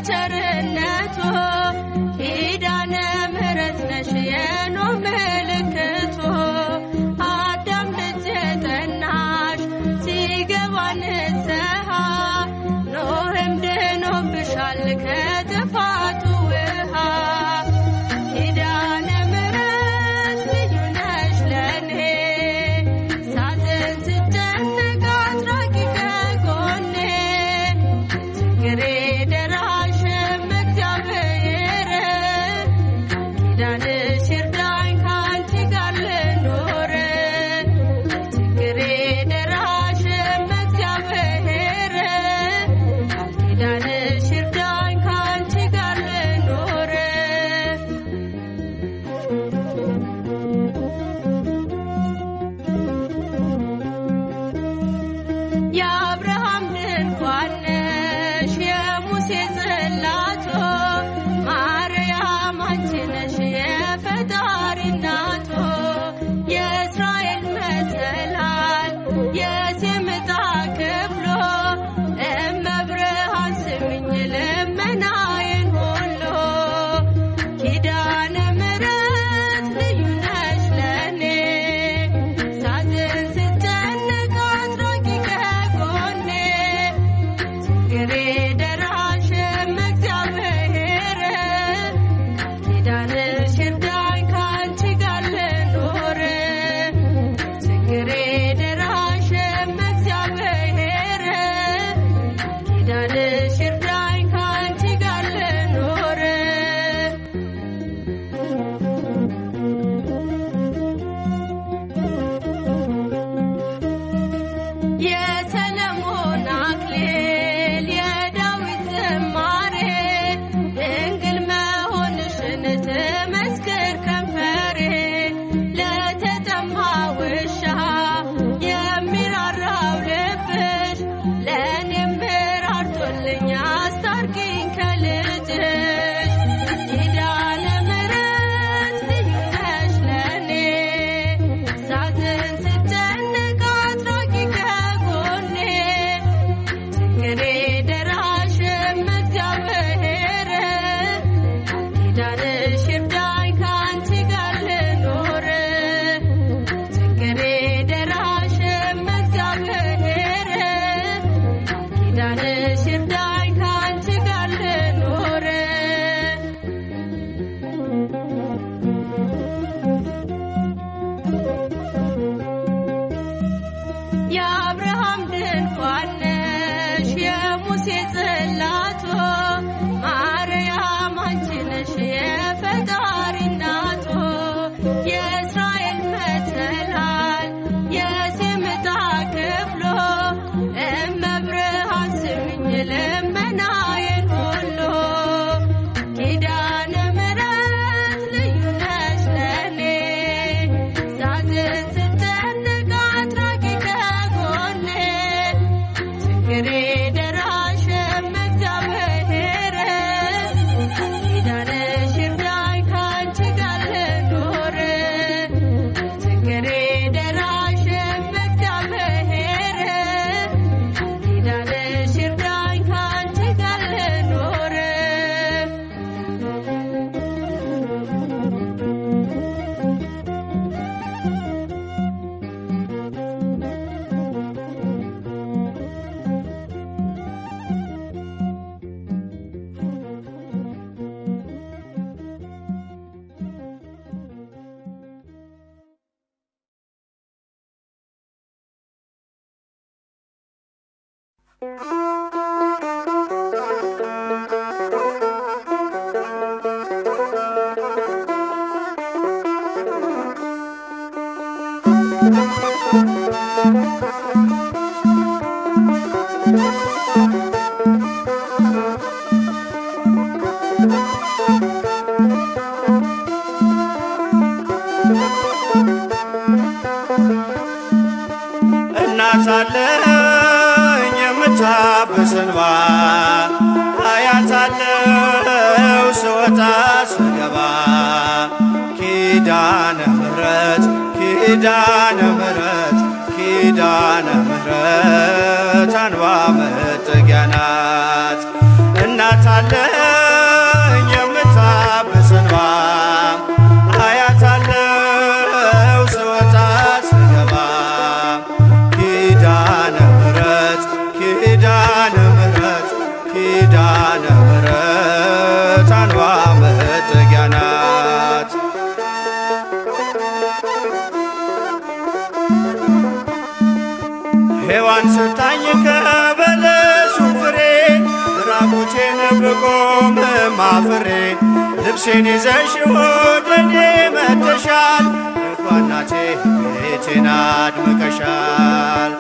ቸርነቱ ኪዳነ ምሕረት ነሽ የኖህ ምልክቱ አዳም ልጅ ጠናሽ ሲገባ ንስሐ ኖህም ድኖብሻል ከጥፋቱ ውሃ ኪዳነ ምሕረት ልዩ ነሽ ለኔ ሳዝን ስጨነቅ አትራቂ ከጎኔ ችግሬ ደራሽም እግዚአብሔር ኪዳንሽ ይርዳኝ ካንቺ ጋር ልኑር ችግሬ ደራሽም እግዚአብሔር ኪዳንሽ ይርዳኝ ካንቺ ጋር ልኑር የአብርሃም ድንኳን ነሽ የሙሴ ጽላቱ ማርያም አንቺ ነሽ የፈጣሪ እናቱ የእስራኤል መሰላል የሴም ዕጣ ክፍሉ እመብርሃን ስሚኝ ልመናዬን ሁሉ ኪዳነ ምሕረት ልዩ ነሽ ለኔ ሳዝን ስጨነቅ አትራቂ ከጎኔ ችግሬ ደራሽም እግዚአብሔር ኪዳንሽ ይርዳኝ ካንቺ ጋር ልኑር ችግሬ ደራሽም እግዚአብሔር ኪዳንሽ ይርዳኝ ካንቺ ጋር ልኑር የሰለሞን አክሊል የዳዊት ዝማሬ ድንግል መሆንሽን ትመስክር ከንፈሬ ለተጠማ ውሻ የሚራራው ልብሽ ለእኔም ራርቶልኝ አስታርቂኝ ከልጅሽ ኪዳነ ምሕረት ልዩ ነሽ ለኔ ሳዝን ስጨነቅ አትራቂ ከጎኔ ችግሬ ደራሽም እግዚአብሔር ኪዳንሽ ይርዳኝ ካንቺ ጋር ልኑር ችግሬ ደራሽም እግዚአብሔር ኪዳንሽ ይርዳኝ ካንቺ ጋር ልኑር የአብርሃም ድንኳን ነሽ የሙሴ ጽላቱ ማርያም አንቺ ነሽ የፈጣሪ እናቱ የእስራኤል መሰላል የሴም ዕጣ ክፍሉ እመብርሃን ስሚኝ ልመናዬን ሁሉ ኪዳነ ምሕረት ልዩ ነሽ ለኔ ሳዝን ስጨነቅ አትራቂ ከጎኔ ችግሬ ደራሽም እግዚአብሔር ኪዳንሽ ይርዳኝ ካንቺ ጋር ልኑር ችግሬ ደራሽም እግዚአብሔር ኪዳንሽ ይርዳኝ ካንቺ ጋር ልኑር እናት አለኝ የምታብስ እንባ አያታለው ስወጣ ስገባ ኪዳነ ምሕረት ኪዳነ ምሕረት ኪዳነ ምሕረት አንባ መጠጊያ ናት። እናት አለኝ የምታብስ እንባ አያታለው ስወጣ ስገባ ኪዳነ ምሕረት ኪዳነ ምሕረት ኪዳነ ምሕረት አንባ መጠጊያ ናት። ሔዋን ስታኝ ከበለሱ ፍሬ ራቁቴን ብቆም ማፍሬ ልብሴን ይዘሽ ወደኔ መጥተሻል እንኳን እናቴ ቤቴን አድምቀሻል።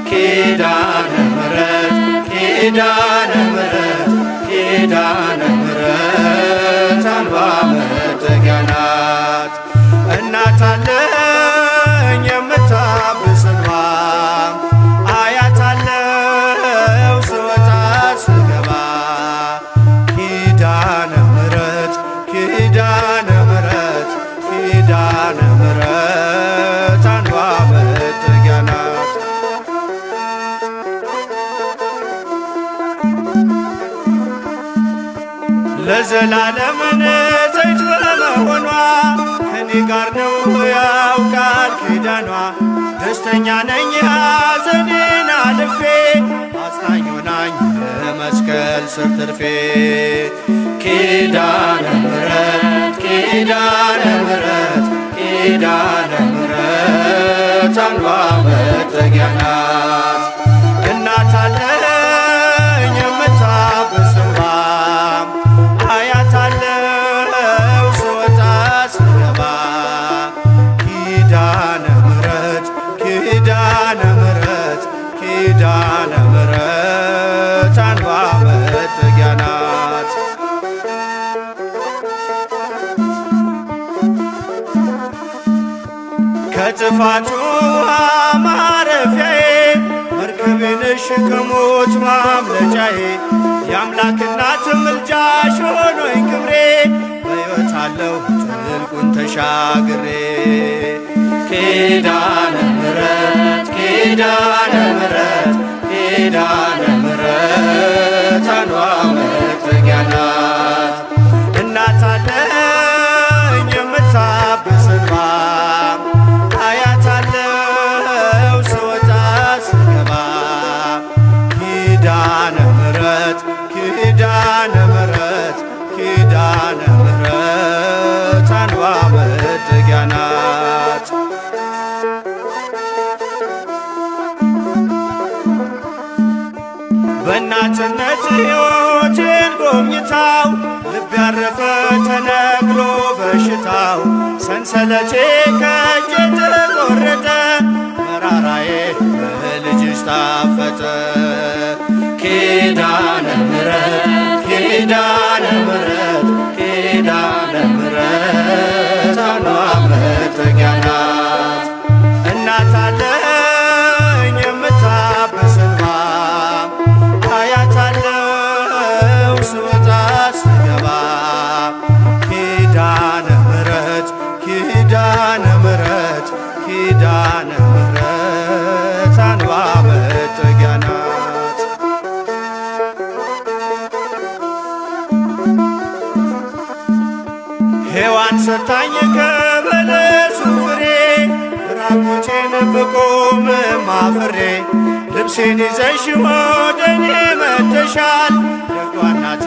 ኪዳነ ምሕረት ኪዳነ ምሕረት ኪዳነ ምሕረት አምባ መጠጊያ ናት። እናት አለኝ የምታብስ እንባ አያታለው ስወጣ ስገባ ኪዳነ ምሕረት ኪዳነ ምሕረት ኪዳነ ምሕረት አምባ መጠጊያ ናት። ለዘላለም ንጽሕት በመሆኗ ከኔ ጋር ነው ሕያው ቃል ኪዳኗ። ደስተኛ ነኝ ሐዘኔን አልፌ አጽናኝ ሆናኝ በመስቀል ስር ትርፌ። ኪዳነ ምሕረት ኪዳነ ምሕረት ኪዳነ ምሕረት አምባ መጠጊያ ናት። እናት አለኝ የምታብስ እንባ አያታለው ስወጣ ስገባ ኪዳነ ምሕረት ኪዳነ ምሕረት ኪዳነ ምሕረት አምባ መጠጊያ ናት። ከጥፋቱ ማረፊያዬ መርከቤ ነሽ ከሞት ማምለጫዬ የአምላክ እናት ምልጃሽ ሆኖኝ ክብሬ በሕይወት አለሁ ጥልቁን ተሻግሬ። ኪዳነ ምሕረት ኪዳነ ምሕረት ኪዳነ ምሕረት አምባ መጠጊያ ናት። እናት አለኝ የምታብስ እንባ አያታለው ስወጣ ስገባ ኪዳነ ምሕረት ኪዳነ ምሕረት ኪዳነ ምሕረት አምባ መጠጊያ ናት። በእናትነት ሕይወቴን ጎብኝታው ልብ ያረፈ ተነቅሎ በሽታው ሰንሰለቴ ከእጄ ተቆረጠ መራራዬ በልጅሽ ታፈጠ። ኪዳነ ምሕረት ኪዳነ ምሕረት ኪዳነ ምሕረት አምባ መጠጊያ ናት። እናት አለኝ የምታብስ እንባ አያታለው ስወጣ ስገባ ኪዳነ ምሕረት ኪዳነ ምሕረት ኪዳነ ምሕረት አምባ መጠጊያ ናት። ሔዋን ሰታኝ ከበለሱ ፍሬ ራቁቴን ብቆም ማፍሬ ልብሴን ይዘሽ ወደኔ መጥተሻል ደጓ እናቴ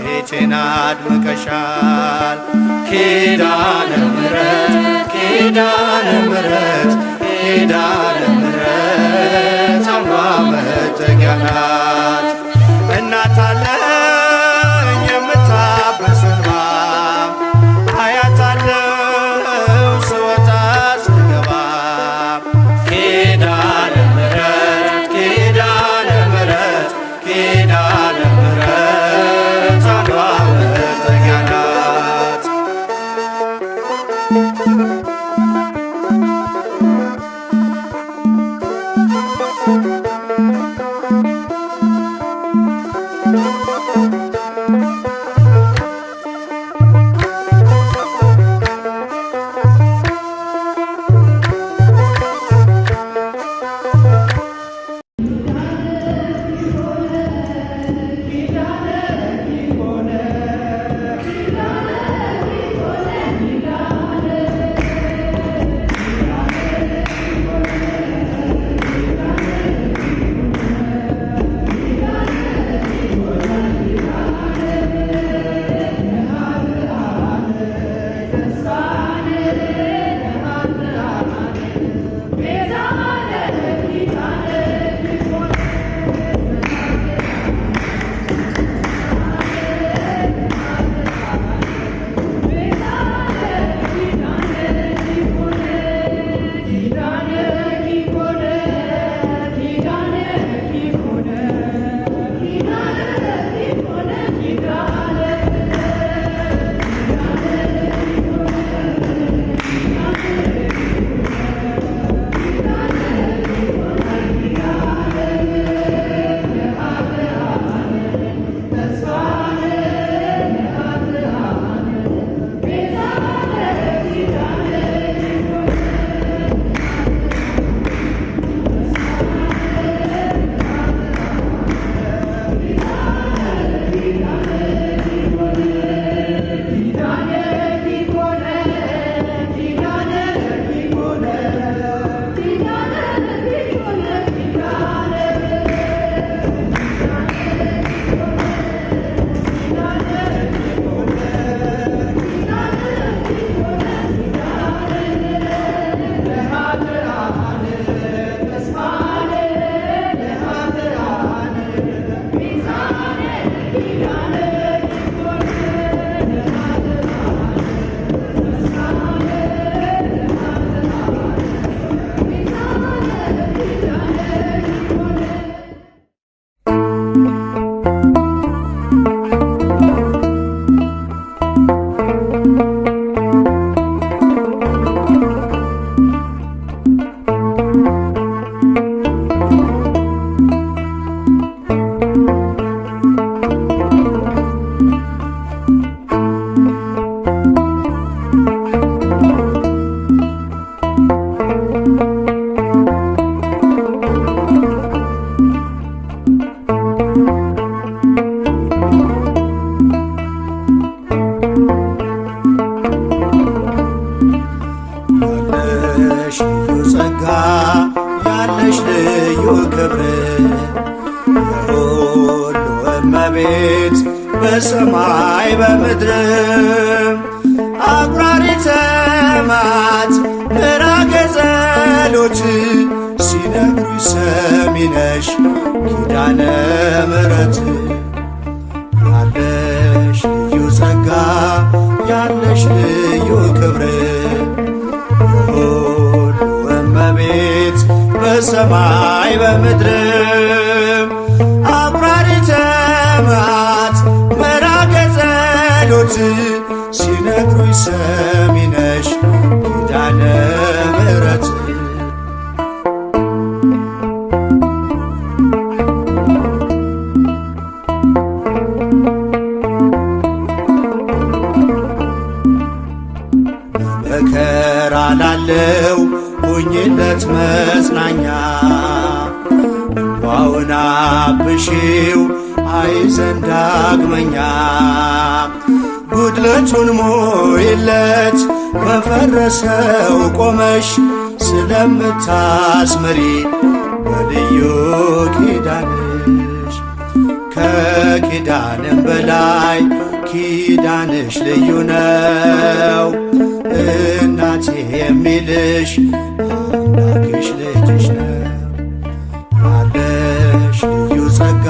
ቤቴን አድምቀሻል። ኪዳነ ምሕረት ኪዳነ ምሕረት ኪዳነ ምሕረት አምባ መጠጊያ ናት። እናት አለኝ የምታብስ እንባ አያታለው ስወጣ ስገባ ኪዳነ ምሕረት ኪዳነ ምሕረት ኪዳነ ምሕረት አምባ መጠጊያ ናት። በሰማይ በምድርም አቁራሪተ መዓት ምዕራገ ጸሎት ሲነግሩኝ ሰሚነሽ ኪዳነ ምሕረት ያለሽ ልዩ ጸጋ ያለሽ ልዩ ክብር የሁሉ እመቤት በሰማይ በምድርም አቁራሪተ መዓት ምዕራገ ጸሎት ሲነግሩኝ ሰሚነሽ ኪዳነ ምሕረት። መከራ ላለው ሁኝለት መጽናኛ እንባውን አብሺው አይዘን ዳግመኛ ጉድለቱን ሙይለት በፈረሰው ቆመሽ ስለምታስምሪ በልዩ ኪዳንሽ ከኪዳንም በላይ ኪዳንሽ ልዩ ነው። እናቴ የሚልሽ አምላክሽ ልጅሽ ነው። ያለሽ ልዩ ጸጋ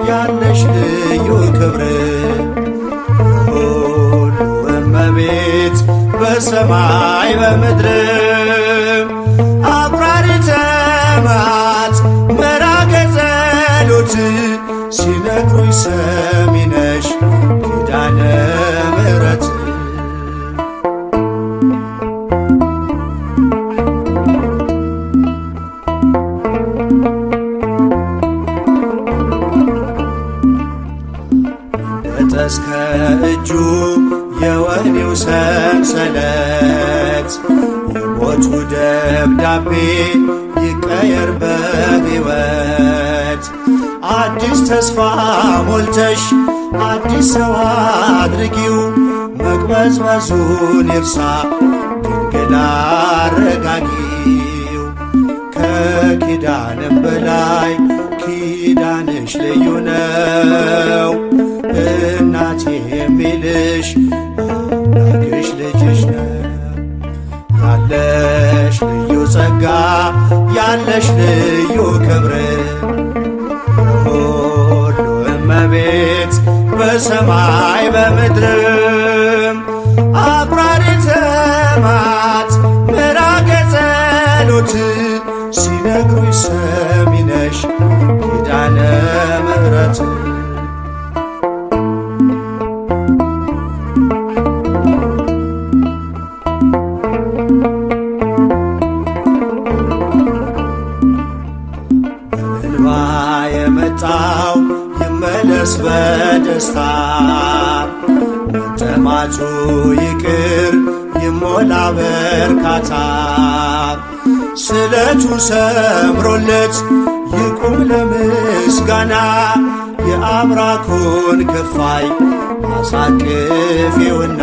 ያለሽ ልዩ ክብር የሁሉ እመቤት በሰማይ በምድርም አቁራሪተ መዓት ምዕራገ ጸሎት ሲነግሩኝ ሰሚነሽ ኪዳነ ምሕረት። እስከ እጁ የወህኒው ሰንሰለት የሞቱ ደብዳቤ ይቀየር በሕይወት አዲስ ተስፋ ሞልተሽ አዲስ ሰው አድርጊው መቅበዝበዙን ይርሳ ድንግል አረጋጊው። ከኪዳንም በላይ ኪዳንሽ ልዩ ነው። እናቴ የሚልሽ አምላክሽ ልጅሽ ነው። ያለሽ ልዩ ጸጋ ያለሽ ልዩ ክብር የሁሉ እመቤት በሰማይ በምድርም አቁራሪተ መዓት ምዕራገ ጸሎት ሲነግሩኝ ሰሚነሽ ኪዳነ ምሕረት። እንባ የመጣው ይመለስ በደስታ መጠማቱ ይቅር ይሞላ በርካታ ስለቱ ሰምሮለት ይቁም ለምስጋና የአብራኩን ክፋይ አሳቅፌውና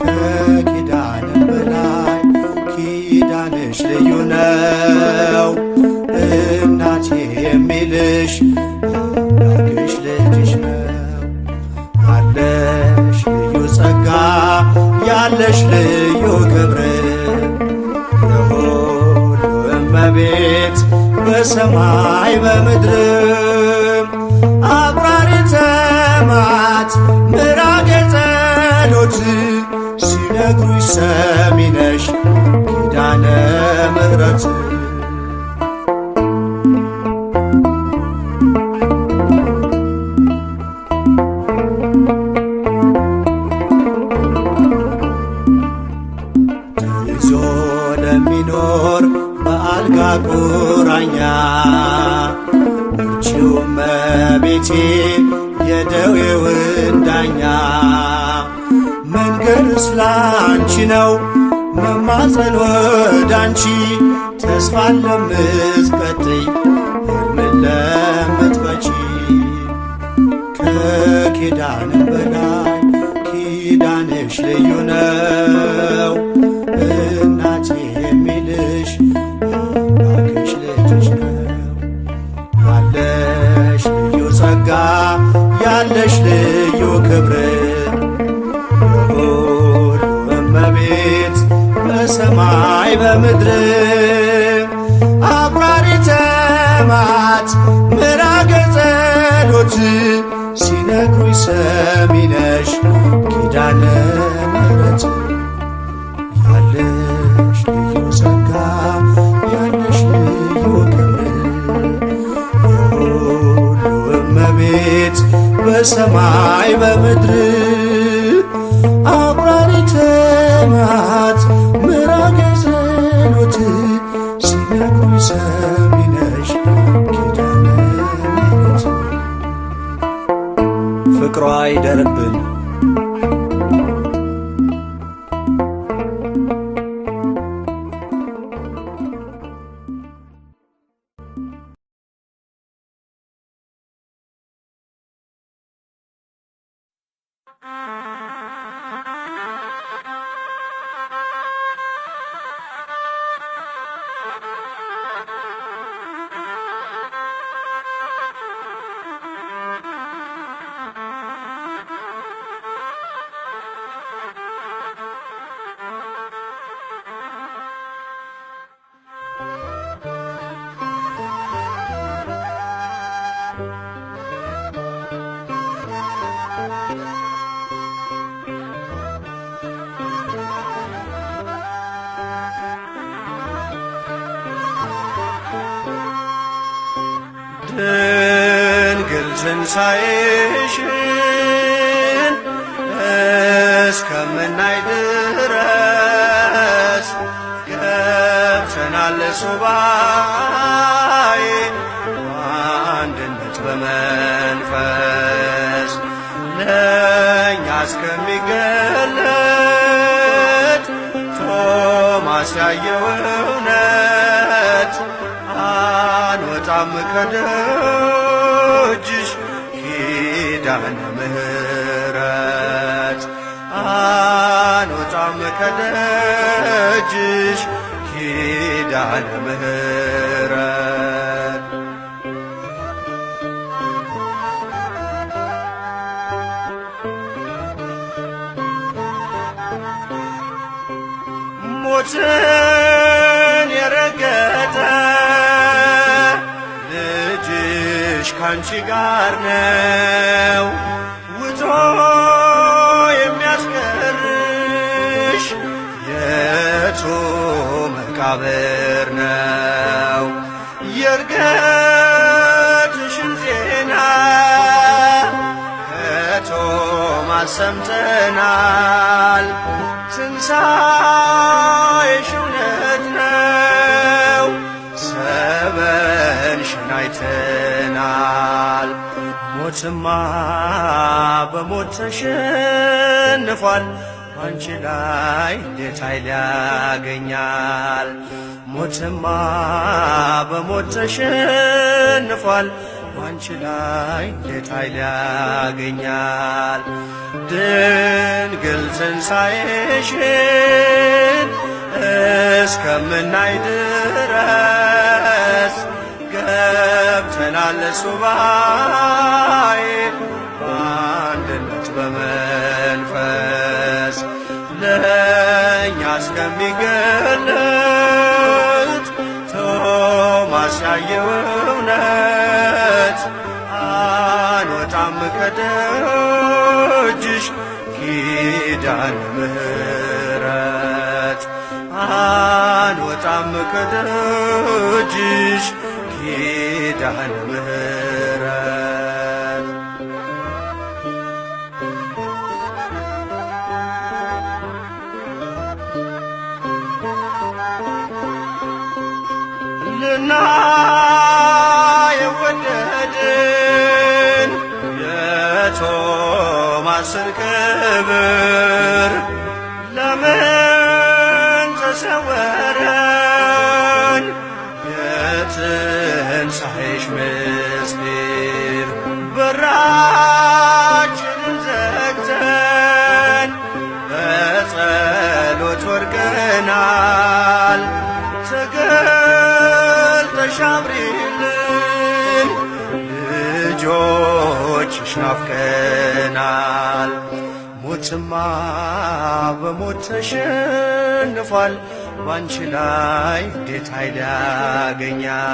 ከኪዳንም በላይ ኪዳንሽ ልዩ ነው። እናቴ የሚልሽ አምላክሽ ልጅሽ ነው። ያለሽ ልዩ ጸጋ ያለሽ ልዩ ክብር የሁሉ እመቤት በሰማይ በምድርም አቁራሪተ መዓት ምዕራገ ጸሎት ሲነግሩሽ ሰሚነሽ ኪዳነ ምሕረት። ተይዞ ለሚኖር በአልጋ ቁራኛ እርቺው እመቤቴ የደዌውን ዳኛ መንገድ ስላንቺ ነው መማፀን ወዳንቺ ተስፋን ለምትቀጥይ ሕልምን ለምትፈቺ ከኪዳንም በላይ ኪዳንሽ ልዩ ነው። እናቴ የሚልሽ አምላክሽ ልጅሽ ነው። ያለሽ ልዩ ጸጋ ልዩ ክብር የሁሉ እመቤት በሰማይ በምድር አቁራሪተ መዓት ምዕራገ ጸሎት ሲነግሩኝ ሰሚነሽ ኪዳነ ምሕረት ያለሽ ልዩ ጸጋ ያለሽ ልዩ ክብር የሁሉ እመቤት በሰማይ በምድር አቁራሪተ መዓት ምዕራገ ጸሎት ሲነግሩኝ ሰሚነሽ ኪዳነ ምሕረት ፍቅሯ ይደርብን። ድንግል ትንሣኤሽን እስከምናይ ድረስ ገብተናል ሱባኤ በአንድነት በመንፈስ ለእኛ እስከሚገለጥ ቶማስ ያየው እውነት አንወጣም ከደጅሽ ኪዳነ ምሕረት አንወጣም ከደጅሽ ኪዳነ ምሕረት ሞትን የረገጠ ልጅሽ ካንቺ ጋር ነው ውጦ የሚያስቀርሽ የቱ መቃብር ነው? የእርገትሽን ዜና ከቶማስ ሰምተናል። ትንሣኤሽ እውነት ነው፣ ሰበንሽን አይተናል። ሞትማ በሞት ተሸንፏል፣ ባንቺ ላይ እንዴት ኃይል ያገኛል? ሞትማ በሞት ተሸንፏል፣ ባንቺ ላይ እንዴት ኃይል ያገኛል? ድንግል ትንሣኤሽን እስከምናይ ድረስ ገብተናል ሱባኤ በአንድነት በመንፈስ ለእኛ እስከሚገለጥ ቶማስ ያየው እውነት አንወጣም ከደጅሽ ኪዳነ ምሕረት አንወጣም ከደጅሽ ኪዳነ ምሕረት ልናየው ወደድን የቶማስን ክብር ለምን ተሰወረን? የትንሣኤሽ ምስጢር በራችንን ዘግተን በጸሎት ወድቀናል። ተገልጠሽ አብሪልን ልጆችሽ ልጆችሽ ናፍቀናል። ሞትማ በሞት ተሸንፏል፣ ባንቺ ላይ እንዴት ኃይል ያገኛል?